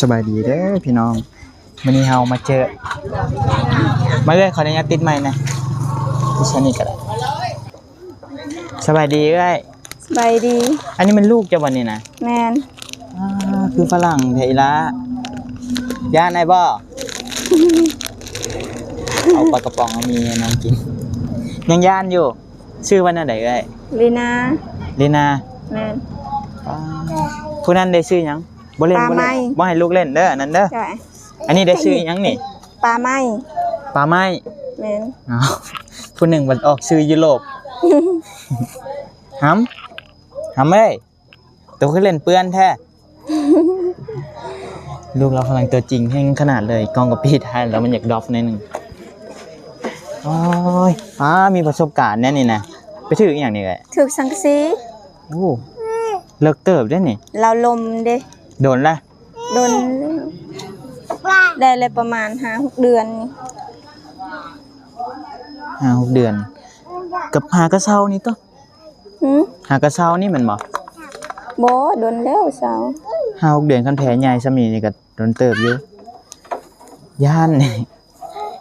ສະບາຍດີເດີພີ່ນ້ອງ, ມື້ນີ້ເຮົາມາເຈີ ມາເອີຍ ຂໍອະນຸຍາດຕິດໄມແດ່ ຕິດຊະນີ້ກໍໄດ້. ສະບາຍດີເອື້ອຍ. ສະບາຍດີ. ອັນນີ້ແມ່ນລູກເຈົ້າບໍ່ນີ້ນະ? ແມ່ນ. ອ້າ ຄືຝຣັ່ງແທ້ອີ່ຫຼ້າ. ຢ້ານອ້າຍບໍ່? ເອົາປາກະປ໋ອງ ເອົາໝີ່ໃຫ້ນ້ອງກິນ. ຍັງຢ້ານຢູ່. ຊື່ວ່າແນວໃດເອື້ອຍ? ລີນາ. ລີນາ. ແມ່ນ. ອ້າ ຜູ້ນັ້ນເດ ຊື່ຫຍັງ? ບໍ່ເຫຼັ້ນ ປາໄມ້ ບໍ່ເຫຼັ້ນ ບໍ່ໃຫ້ລູກເຫຼັ້ນເດີ ອັນນັ້ນເດີ. ອັນນີ້ເດ ຊື່ອີ່ຫຍັງນີ້? ປາໄມ້. ປາໄມ້. ແມ່ນ. ອ້າວ ຜູ້ໜຶ່ງມັນອອກຊື່ຢູໂຣບ. ຫຳ ຫຳເອີຍ ໂຕຄືເຫຼັ້ນເປື້ອນແທ້. ລູກລາວຝຣັ່ງຕົວຈິງແຮງຂະໜາດເລີຍ, ກ້ອງກໍປິດໃຫ້ແລ້ວ ມັນຢາກດຣອບໜ້ອຍໜຶ່ງ. ໂອ້ຍ ອ້າ ມີປະສົບການແນວນີ້ນະ. ໄປຖືກອີ່ຫຍັງນີ້ເອື້ອຍ? ຖືກສັງກະສີ. ໂອ້ ເລິກເຕີບເດ້ນີ້. ລາວລົມເດ້. ດົນລະ? ດົນ ໄດ້ແລ້ວປະມານຫ້າຫົກເດືອນນີ້. ຫ້າຫົກເດືອນ ກັບຫາກະເຊົານີ້ຕົວະ? ຫື? ຫາກະເຊົານີ້ແມ່ນບໍ່? ບໍ່ ດົນແລ້ວເຊົາ. ຫ້າຫົກເດືອນ ຄັນແຜໃຫຍ່ຊ່ຳນີ້ນີ້ກະດົນເຕີບຢູ່. ຢ້ານ.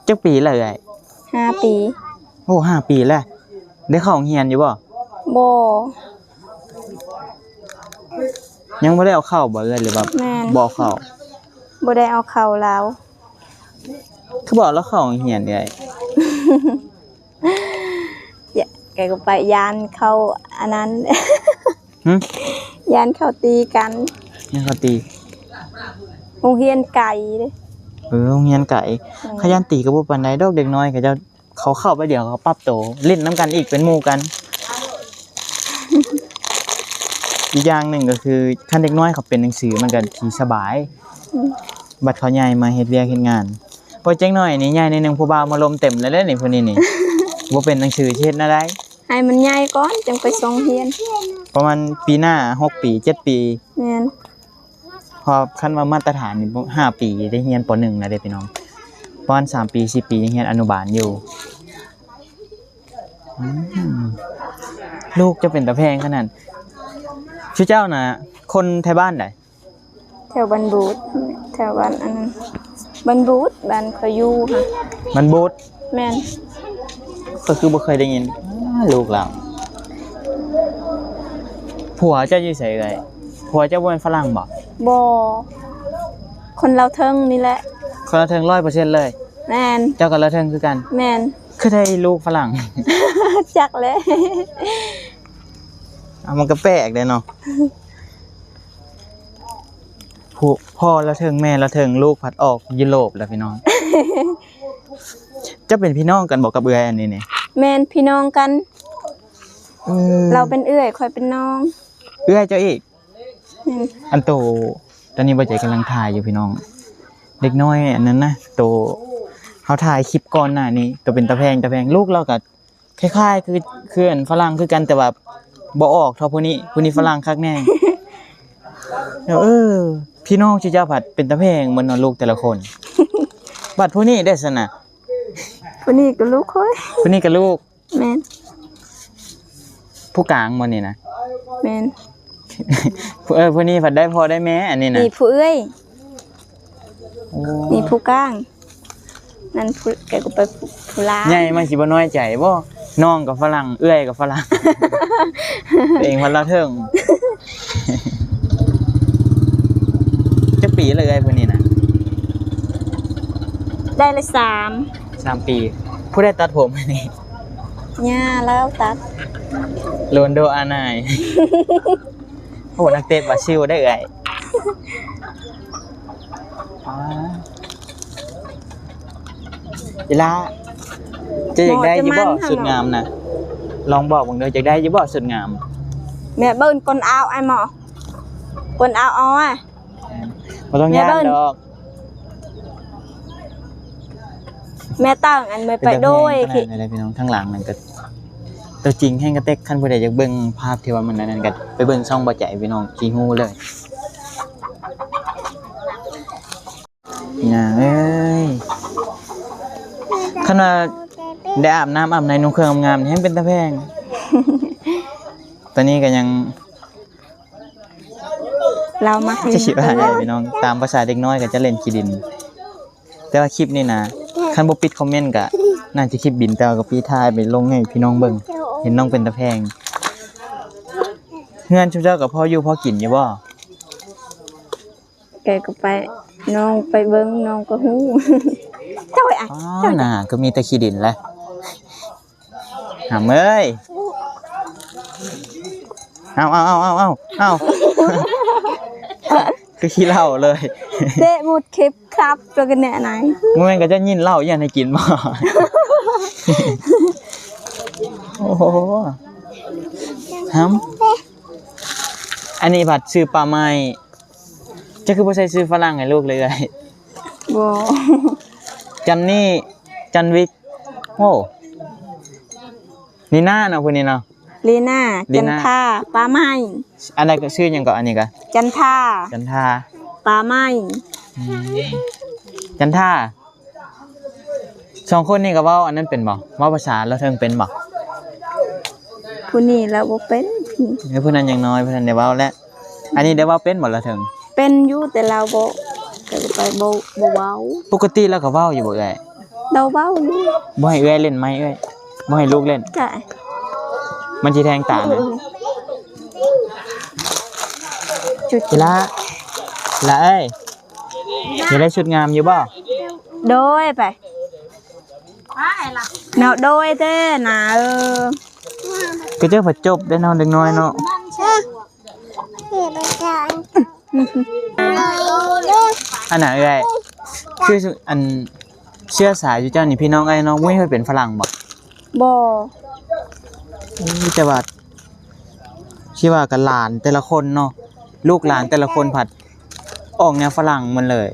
ຈັກປີແລ້ວເອື້ອຍ? ຫ້າປີ. ໂອ້ ຫ້າປີແລ້ວ. ໄດ້ເຂົ້າໂຮງຮຽນຢູ່ບໍ່? ບໍ່. ຍັງບໍ່ໄດ້ເອົາເຂົ້າບໍ່ເອື້ອຍ ຫຼືວ່າ ແມ່ນ ບໍ່ເອົາເຂົ້າ? ບໍ່ໄດ້ເອົາເຂົ້າລາວ. ຄືບໍ່ເອົາລາວເຂົ້າໂຮງຮຽນເອື້ອຍ? ກະໄປຢ້ານເຂົ້າອັນນັ້ນ. ຫື? ຢ້ານເຂົາຕີກັນ. ຢ້ານເຂົາຕີ. ໂຮງຮຽນໄກເດ້. ເອີ ໂຮງຮຽນໄກ. ອືມ ເຂົາຢ້ານຕີກໍບໍ່ປານໃດດອກ ເດັກນ້ອຍເຂົາເຈົ້າ ເຂົາເຂົ້າໄປດຽວເຂົາປັບໂຕ ຫຼິ້ນນຳກັນອີກ ເປັນໝູ່ກັນ. ອີກຢ່າງໜຶ່ງກໍຄື ຄັນເດັກນ້ອຍເຂົາເປັນໜັງສື ມັນກໍຊິສະບາຍ. ອືມ ບັດເຂົາໃຫຍ່ມາເຮັດວຽກເຮັດງານ. ໂອ້ຍ ຈັກໜ້ອຍນີ້ໃຫຍ່ໜ້ອຍໜຶ່ງ ຜູ້ບ່າວມາລົມເຕັມແລ້ວເດ້ນີ້ ຜູ້ນີ້ນີ້. ບໍ່ເປັນໜັງສືຊິເຮັດແນວໃດ? ໃຫ້ມັນໃຫຍ່ກ່ອນ ຈັ່ງໄປສົ່ງຮຽນ. ປະມານປີໜ້າ ຫົກປີ ເຈັດປີ. ແມ່ນ. ເພາະຄັນວ່າມາດຕະຖານນີ້ ຫ້າປີໄດ້ຮຽນ ປໍໜຶ່ງ ແລ້ວເດ້ພີ່ນ້ອງ. ປະມານສາມປີ ສີ່ປີຍັງຮຽນອະນຸບານຢູ່. ອືມ ລູກເຈົ້າເປັນຕາແພງຂະໜາດ. ຊຸເຈົ້ານະ ຄົນໄທບ້ານໃດ? ແຖວບ້ານບູດ ແຖວບ້ານອັນນັ້ນ ບ້ານບູດ ບ້ານຂ້ອຍຢູ່ຫັ້ນ. ບ້ານບູດ? ແມ່ນ. ຂ້ອຍຄືບໍ່ເຄີຍໄດ້ຍິນ ອ້າ ລູກລາວ. ຜົວເຈົ້າຢູ່ໃສເອື້ອຍ? ຜົວເຈົ້າບໍ່ແມ່ນຝຣັ່ງບໍ່? ບໍ່. ຄົນລາວເທິງນີ້ແຫຼະ. ຄົນລາວເທິງ ຮ້ອຍເປີເຊັນເລີຍ? ແມ່ນ. ເຈົ້າກໍລາວເທິງຄືກັນ? ແມ່ນ. ຄືໄດ້ລູກຝຣັ່ງ? ຈັກແຫຼະ. ເອົາ ມັນກໍແປກເດ້ເນາະ. ຜູ້ ພໍ່ລາວເທິງ ແມ່ລາວເທິງ ລູກພັດອອກຢູໂຣບແລ້ວພີ່ນ້ອງ. ເຈົ້າເປັນພີ່ນ້ອງກັນບໍ່ກັບເອື້ອຍອັນນີ້ນີ້? ແມ່ນ ພີ່ນ້ອງກັນ. ເອີ ລາວເປັນເອື້ອຍ ຂ້ອຍເປັນນ້ອງ. ເອື້ອຍເຈົ້າອີກ? ແມ່ນ. ອັນໂຕ ຕອນນີ້ບໍ່ໃຈກຳລັງຖ່າຍຢູ່ພີ່ນ້ອງ. ເດັກນ້ອຍອັນນັ້ນນະ ໂຕເຮົາຖ່າຍຄລິບກ່ອນໜ້ານີ້ ໂຕເປັນຕາແພງ ຕາແພງ. ລູກລາວກໍ ຄ້າຍໆ ຄື ຄືອັນຝຣັ່ງຄືກັນ ແຕ່ວ່າບໍ່ອອກເທົ່າຜູ້ນີ້. ຜູ້ນີ້ຝຣັ່ງຄັກແນ່. ເອີ ພີ່ນ້ອງເຈົ້າພັດເປັນຕາແພງໝົດເນາະ ລູກແຕ່ລະຄົນ. ບັດຜູ້ນີ້ເດ້ຊັ້ນນະ? ຜູ້ນີ້ກໍລູກຂ້ອຍ. ຜູ້ນີ້ກໍລູກ? ແມ່ນ. ຜູ້ກາງບໍ່ນີ້ນະ? ແມ່ນ. ເອີ ຜູ້ນີ້ພັດໄດ້ພໍ່ໄດ້ແມ່ ອັນນີ້ນະ. ນີ້ຜູ້ເອື້ອຍ. ໂອ້ ນີ້ຜູ້ກາງ ນັ້ນຜູ້ ແກກໍໄປຜູ້ ຜູ້ຫຼານ. ໃຫຍ່ມາຊິບໍ່ນ້ອຍໃຈບໍ່? ນ້ອງກໍຝຣັ່ງ ເອື້ອຍກໍຝຣັ່ງ ຕົວເອງພັດລາວເທິງ. ຈັກປີແລ້ວເອື້ອຍຜູ້ນີ້ນະ? ໄດ້ລະສາມ ສາມປີ. ຜູ້ໃດຕັດຜົມໃຫ້ນີ້? ຍ່າລາວຕັດ. ໂລນໂດອານາຍ. ໂອ້ ນັກເຕະບຣາຊິລເດ້ເອື້ອຍ. ອ່າ ອີ່ຫຼ້າ ເຈົ້າຢາກໄດ້ຢູ່ບໍ່ ຊຸດງາມນະ? ລອງບອກເບິ່ງເດີ ຢາກໄດ້ຢູ່ບໍ່ຊຸດງາມ? ແມ່ເບິ່ງກົ້ນອາວອ້າຍໝໍ ກົ້ນອາວອ້ອຍ. ບໍ່ຕ້ອງຢ້ານດອກ. ແມ່ເບິ່ງ ແມ່ຕັ້ງອັນແມ່ໄປໂດຍ ເປັນຕາແພງຂະໜາດໃດພີ່ນ້ອງ. ທາງຫຼັງນັ້ນກໍຕົວຈິງແຮງກະເຕັກ. ຄັນຜູ້ໃດຢາກເບິ່ງພາບທີ່ວ່າມັນອັນນັ້ນ ກໍໄປເບິ່ງຊ່ອງບໍ່ໃຈພີ່ນ້ອງ ຊິຮູ້ເລີຍ. ນາງເອີຍ ຄັນວ່າໄດ້ອາບນ້ຳອາບໃນ ນຸ່ງເຄື່ອງງາມໆ ແຮງເປັນຕາແພງ. ຕອນນີ້ກໍຍັງ ລາວມັກຫຼິ້ນ ຈະຊິວ່າໄງພີ່ນ້ອງ ຕາມພາສາເດັກນ້ອຍກໍຈະຫຼິ້ນຂີ້ດິນ ແຕ່ວ່າຄລິບນີ້ນະ ຄັນບໍ່ປິດຄອມເມັນກໍໜ້າຈະຄລິບບິນ ແຕ່ວ່າກໍປິດຖ່າຍໄປລົງໃຫ້ພີ່ນ້ອງເບິ່ງ ເຫັນນ້ອງເປັນຕາແພງ. ເຮືອນຊຸມເຈົ້າກໍພໍຢູ່ພໍກິນຢູ່ບໍ່? ແກກໍໄປ ນ້ອງໄປເບິ່ງ ນ້ອງກໍຮູ້ ເຈົ້າໄປອ່ະ ອໍ ໜ້າກໍມີແຕ່ຂີ້ດິນແຫຼະ ຫຳເອີຍ ເອົາ ເອົາ ເອົາ ເອົາ ເອົາ ຄືຂີ້ເຫຼົ້າເລີຍ ເຕະໝົດເຂັບຄັບ ແລ້ວກໍແນະໄນ ບໍ່ແມ່ນກໍຈະຍິນເຫຼົ້າຢ້ານໃຫ້ກິນບໍ່? ໂອ້ໂຫ ຫຳ ອັນນີ້ພັດຊື່ປ່າໄມ້ ເຈົ້າຄືບໍ່ໃສ່ຊື່ຝຣັ່ງໃຫ້ລູກເລີຍເອື້ອຍ? ບໍ່ ຈັນນີ້ ຈັນວິກ ໂອ້ ນີນາເນາະ ຜູ້ນີ້ເນາະ ລີນາ ລີນາ ຈັນທາ ປ່າໄມ້ ອັນໃດກໍຊື່ຫຍັງເກາະ ອັນນີ້ກະ ຈັນທາ ຈັນທາ ປ່າໄມ້ ອືມ ຈັນທາ ສອງຄົນນີ້ກໍເວົ້າອັນນັ້ນເປັນບໍ່? ເວົ້າພາສາລາວເທິງເປັນບໍ່? ຜູ້ນີ້ລາວບໍ່ເປັນ ເອີ ຜູ້ນັ້ນຍັງນ້ອຍ ຜູ້ນັ້ນໄດ້ເວົ້າແລ້ວ ອັນນີ້ໄດ້ເວົ້າເປັນບໍ່ລາວເທິງ? ເປັນຢູ່ ແຕ່ລາວບໍ່ ກໍໄປບໍ່ ບໍ່ເວົ້າ ປົກກະຕິລາວກໍເວົ້າຢູ່ບໍ່ເອື້ອຍ? ລາວເວົ້າຢູ່ ບໍ່ໃຫ້ເອື້ອຍຫຼິ້ນໄມ້ເອື້ອຍ ບໍ່ໃຫ້ລູກຫຼິ້ນ ກະ ມັນຊິແທງຕານະ ຈຸດ ອີ່ຫຼ້າ ອີ່ຫຼ້າເອີຍ ຢາກໄດ້ຊຸດງາມຢູ່ບໍ່? ໂດຍ ໄປ ເນາະ ໂດຍແທ້ນາ ເອີ ກໍເຈົ້າພັດຈົບໄດ້ເນາະ ເດັກນ້ອຍເນາະ ອັນນ່າເອື້ອຍ ຄື ອັນ ເຊື້ອສາຍຢູ່ເຈົ້ານີ້ ພີ່ນ້ອງອ້າຍນ້ອງ ບໍ່ມີໃຜເປັນຝຣັ່ງບໍ່? ບໍ່ ໂອ້ຍ ແຕ່ວ່າ ຊິວ່າກັບຫຼານແຕ່ລະຄົນເນາະ ລູກຫຼານແຕ່ລະຄົນພັດອອກແນວຝຣັ່ງໝົດເລີຍ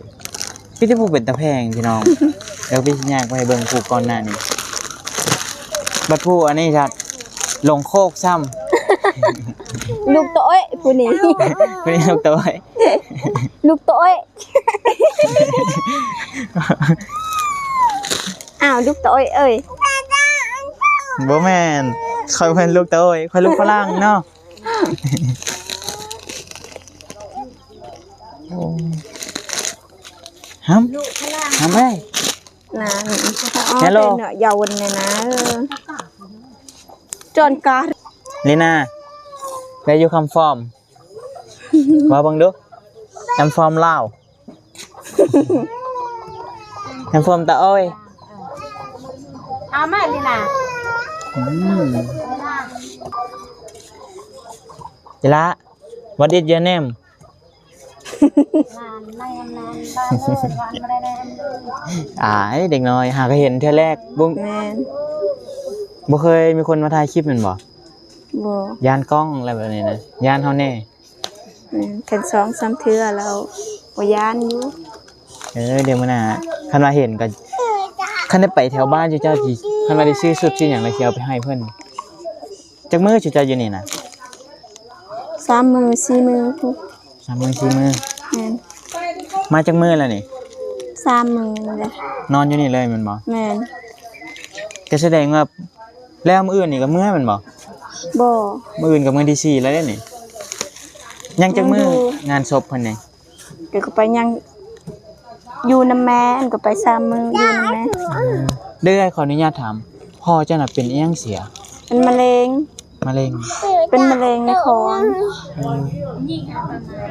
ມີແຕ່ຜູ້ເປັນຕາແພງພີ່ນ້ອງ ດຽວພີ່ຊິຍ່າງໄປໃຫ້ເບິ່ງຜູ້ກ່ອນໜ້ານີ້ ບັດຜູ້ອັນນີ້ຊະ ຫຼົງໂຄກຊ້ຳ ລູກໂຕເອຍ ຜູ້ນີ້ ຜູ້ນີ້ລູກໂຕເອຍ ລູກໂຕເອຍ ອ້າວ ລູກໂຕເອຍເອີຍ ບໍ່ແມ່ນ ຂ້ອຍບໍ່ແມ່ນລູກໂຕເອຍ ຂ້ອຍລູກຝຣັ່ງເນາະ ໂອ້ ຫຳ ຫຳເອີຍ ນາ ເຮໂລ ເນາະ ຢ່າວົນແນ່ນາ ຈອນກາ ລີນາ Where you come from? ເວົ້າເບິ່ງດູ I'm from Laos. I'm from Taoy. ເອົາມາລີນາ ອືມ ອີ່ຫຼ້າ What is your name? ອາຍ ເດັກນ້ອຍ ຫາກໍເຫັນເທື່ອແລກ ບໍ່ ແມ່ນ ບໍ່ເຄີຍມີຄົນມາຖ່າຍຄລິບແມ່ນບໍ່? ບໍ່ ຢ້ານກ້ອງ ແລ້ວແບບນີ້ນະ ຢ້ານເຮົາແດ່ ແມ່ນ ຄັນສອງສາມເທື່ອແລ້ວ ກໍຢ້ານຢູ່ ເອີ ດຽວມື້ໜ້າ ຄັນວ່າເຫັນກໍ ຄັນໄດ້ໄປແຖວບ້ານເຈົ້າ ເຈົ້າຊິ ຄັນວ່າໄດ້ຊື້ຊຸດຊື້ຫຍັງ ແລ້ວຊິເອົາໄປໃຫ້ເພິ່ນ. ຈັກມື້ເຈົ້າຢູ່ນີ້ນະ? ສາມມື້ ສີ່ມື້ພຸ້ນ ສາມມື້ ສີ່ມື້ ແມ່ນ ມາຈັກມື້ແລ້ວນີ້? ສາມມື້ນີ້ແຫຼະ ນອນຢູ່ນີ້ເລີຍແມ່ນບໍ່? ແມ່ນ ກໍສະແດງວ່າ ແລ້ວມື້ອື່ນນີ້ກໍເມືອແມ່ນບໍ່? ບໍ່ ມື້ອື່ນກໍມື້ທີສີ່ແລ້ວເດ້ນີ້ ຍັງຈັກມື້ ຍັງຢູ່ ງານສົບເພິ່ນນີ້? ກໍໄປຍັງຢູ່ນຳແມ່ ກໍໄປສາມມື້ຢູ່ນຳແມ່ ເອີ ເອື້ອຍ ຂໍອະນຸຍາດຖາມ ພໍ່ເຈົ້ານະເປັນອີ່ຫຍັງເສຍ? ເປັນມະເຮັງ ມະເຮັງ ເປັນມະເຮັງໃນຄອນ ເອີ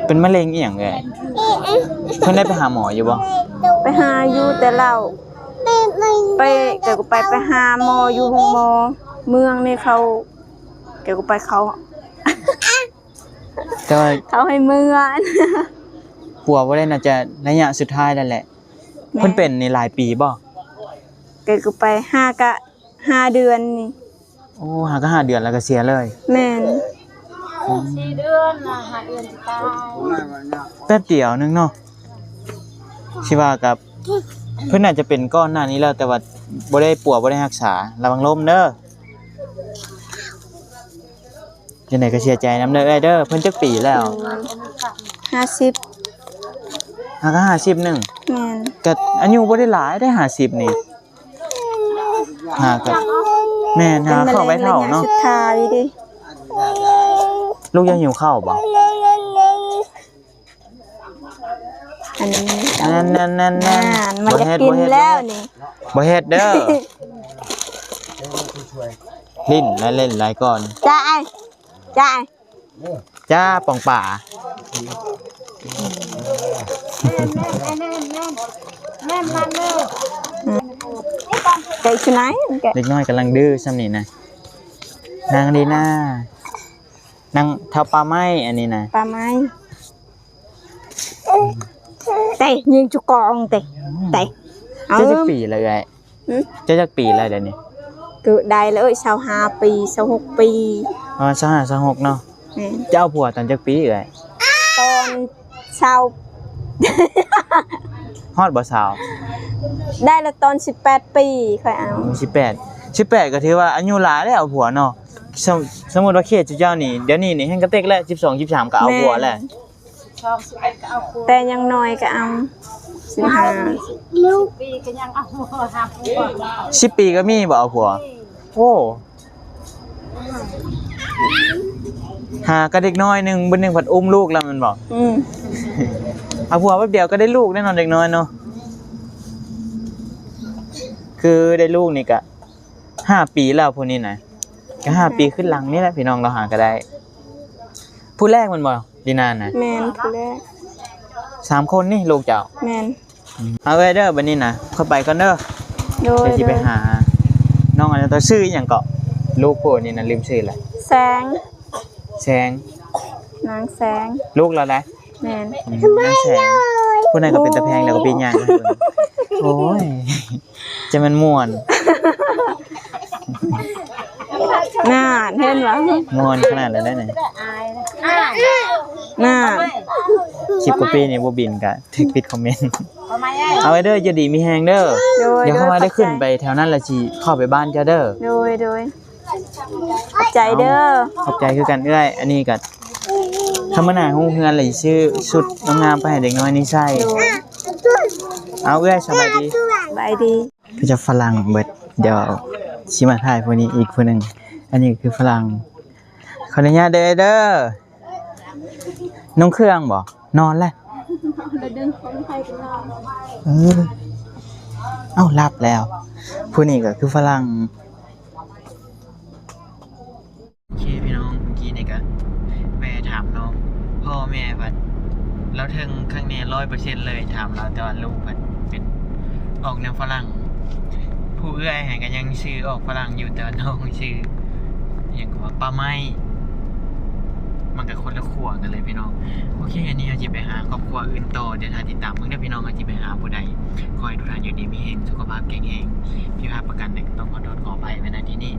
ເປັນມະເຮັງອີ່ຫຍັງເອື້ອຍ? ເພິ່ນໄດ້ໄປຫາໝໍຢູ່ບໍ່? ໄປຫາຢູ່ແຕ່ເຊົ້າ ໄປ ແຕ່ກໍໄປ ໄປຫາໝໍຢູ່ໂຮງໝໍເມືອງນີ້ ເຂົາ ແຕ່ກໍໄປເຂົາ ແຕ່ວ່າ ເຂົາໃຫ້ເມືອ ປົວບໍ່ໄດ້ ໜ້າຈະໄລຍະສຸດທ້າຍແລ້ວແຫຼະ ແມ່ນ ເພິ່ນເປັນນີ້ຫຼາຍປີບໍ່? ແຕ່ກໍໄປຫາກະຫ້າເດືອນນີ້ ໂອ້ ຫາກະຫ້າເດືອນແລ້ວກໍເສຍເລີຍ ແມ່ນ ອືມ ສີ່ເດືອນນະ ຫ້າເດືອນຊິຕາຍ ແປັບດຽວໜຶ່ງເນາະ ຊິວ່າກັບ ເພິ່ນໜ້າຈະເປັນກ່ອນໜ້ານີ້ແລ້ວ ແຕ່ວ່າບໍ່ໄດ້ປົວບໍ່ໄດ້ຮັກສາ ລະວັງລົ້ມເດີ ຈັ່ງໃດກໍເສຍໃຈນຳເດີເອື້ອຍເດີ ເພິ່ນຈັກປີແລ້ວ? ຫ້າສິບ ຫາກະຫ້າສິບໜຶ່ງ ແມ່ນ ກະອາຍຸບໍ່ໄດ້ຫຼາຍເດ້ ຫ້າສິບນີ້ ຫາກະ ແມ່ນ ຫາເຂົ້າໄວເຖົ້າເນາະ ເປັນມະເຮັງໄລຍະສຸດທ້າຍເດ້ ລູກຍັງຫິວເຂົ້າບໍ່? ອັນນັ້ນ ນັ້ນໆໆ ນັ້ນ ມັນຢາກກິນແລ້ວນີ້ ບໍ່ເຮັດ ບໍ່ເຮັດເດີ ຫຼິ້ນຫຼາຍ ຫຼິ້ນຫຼາຍກ່ອນ ຈ້າອ້າຍ ຈ້າອ້າຍ ຈ້າ ປ່ອງປາ ໄກ່ຊຸໄນ ເດັກນ້ອຍກຳລັງດື້ຊ່ຳນີ້ນະ ນາງລີນາ ນາງເຖົ້າປາໄມ້ ອັນນີ້ນະ ປາໄມ້ ເຕະຍິງຈຸກອງເຕະ ເຕະ ເຈົ້າຈັກປີແລ້ວເອື້ອຍ? ຫື? ເຈົ້າຈັກປີແລ້ວດຽວນີ້? ກໍໄດ້ແລ້ວເອີຍ ຊາວຫ້າປີ ຊາວຫົກປີ ປະມານຊາວຫ້າ ຊາວຫົກເນາະ. ແມ່ນ. ເຈົ້າເອົາຜົວຕອນຈັກປີເອື້ອຍ? ຕອນຊາວ ຮອດບໍ່ຊາວ? ໄດ້ແລ້ວຕອນສິບແປດປີ ຂ້ອຍເອົາ. ໂອ້ ສິບແປດ ສິບແປດກໍຖືວ່າອາຍຸຫຼາຍແລ້ວເອົາຜົວເນາະ. ສົມ ສົມມຸດວ່າເຂດເຈົ້ານີ້ ດຽວນີ້ນີ້ແຮ່ງກະເຕັກແລ້ວ ສິບສອງ ສິບສາມກໍເອົາຜົວແລ້ວ. ແມ່ນ. ແຕ່ຍັງນ້ອຍກໍເອົາ ສິບຫ້າ ສິບປີກໍຍັງເອົາຜົວ ສິບປີກໍມີບໍ່ເອົາຜົວ? ໂອ້ ຫາກໍເດັກນ້ອຍໜຶ່ງ ບາດໜຶ່ງພັດອຸ້ມລູກແລ້ວແມ່ນບໍ່? ອືມ ເອົາຜົວແປັບດຽວກໍໄດ້ລູກແນ່ນອນ ເດັກນ້ອຍເນາະ. ຄືໄດ້ລູກນີ້ກະຫ້າປີແລ້ວ ຜູ້ນີ້ນະ ກະຫ້າປີຂຶ້ນຫຼັງນີ້ແຫຼະ ພີ່ນ້ອງ ລາວຫາກໍໄດ້ ຜູ້ແລກແມ່ນບໍ່? ດີນານະ ແມ່ນ ຜູ້ແລກ. ສາມຄົນນີ້ລູກເຈົ້າ? ແມ່ນ. ອືມ ເອົາເອື້ອຍເດີ ບັດນີ້ນະ ຂ້ອຍໄປກ່ອນເດີ. ໂດຍ ດຽວຊິໄປຫານ້ອງອັນນັ້ນ ຊື່ອີ່ຫຍັງເກາະ? ລູກຜູ້ນີ້ນະ ລືມຊື່ແລ້ວ. ແສງ ແສງ ນາງແສງ ລູກລາວໃດ? ແມ່ນ. ອືມ ນາງແສງ ຜູ້ນັ້ນກໍເປັນຕາແພງ ແລ້ວກໍປີນຍ່າງ ໂອ້ຍ. ຈະແມ່ນມ່ວນ ນັ້ນ ເຫັນບໍ່? ມ່ວນຂະໜາດນັ້ນເດ້ນີ້ ນັ້ນ. ສິບກວ່າປີນີ້ບໍ່ບິນກະຖືກປິດຄອມເມັນ. ເອົາໄວ້ເດີ ຢູ່ດີມີແຮງເດີ. ໂດຍ ດຽວຂ້ອຍວ່າໄດ້ຂຶ້ນໄປແຖວນັ້ນ ແລ້ວຊິເຂົ້າໄປບ້ານເຈົ້າເດີ. ໂດຍ ໂດຍ. ຂອບໃຈເດີ. ເອົາ ຂອບໃຈຄືກັນເອື້ອຍ. ອັນນີ້ກໍທຳມະດາ ຮູ້ເຮືອນແລ້ວຊິຊື້ຊຸດງາມໆໄປໃຫ້ເດັກນ້ອຍນີ້ໃສ່. ໂດຍ. ເອົາ ເອື້ອຍ ສະບາຍດີ. ສະບາຍດີ. ເຂົາເຈົ້າຝຣັ່ງເບິດ. ດຽວຊິມາຖ່າຍຜູ້ນີ້ອີກຜູ້ໜຶ່ງ. ອັນນີ້ຄືຝຣັ່ງ. ຂໍອະນຸຍາດເດີ ເດີ. ນຸ່ງເຄື່ອງບໍ່? ນອນແລ້ວ. ເອີ ເອົ້າ ຫຼັບແລ້ວ. ຜູ້ນີ້ກໍຄືຝຣັ່ງ. ໂອເຄ ພີ່ນ້ອງ ເມື່ອກີ້ນີ້ກໍແວ່ຖາມນ້ອງ ພໍ່ແມ່ເພິ່ນ ລາວເຖິງຄັກແນ່ ຮ້ອຍເປີເຊັນເລີຍ. ຖາມລາວ ແຕ່ວ່າລູກເພິ່ນເປັນອອກແນວຝຣັ່ງ. ຜູ້ເອື້ອຍຫັ້ນກໍຍັງຊື່ອອກຝຣັ່ງຢູ່ ແຕ່ວ່ານ້ອງຊື່ຫຍັງກໍວ່າ ປາໄມ້. ມັນກໍຄົນລະຂົວກັນເລີຍ ພີ່ນ້ອງ. ໂອເຄ ອັນນີ້ເຮົາຊິໄປຫາຄອບຄົວອື່ນຕໍ່. ດຽວຖ້າຕິດຕາມເບິ່ງເດີ ພີ່ນ້ອງ ວ່າຊິໄປຫາຜູ້ໃດ. ຂໍໃຫ້ທຸກທ່ານຢູ່ດີມີແຮງ ສຸຂະພາບແຂງແຮງ. ຜິດພາດປະການໃດກໍຕ້ອງຂໍໂທດຂໍອະໄພໄວ້ ນະ ທີ່ນີ້.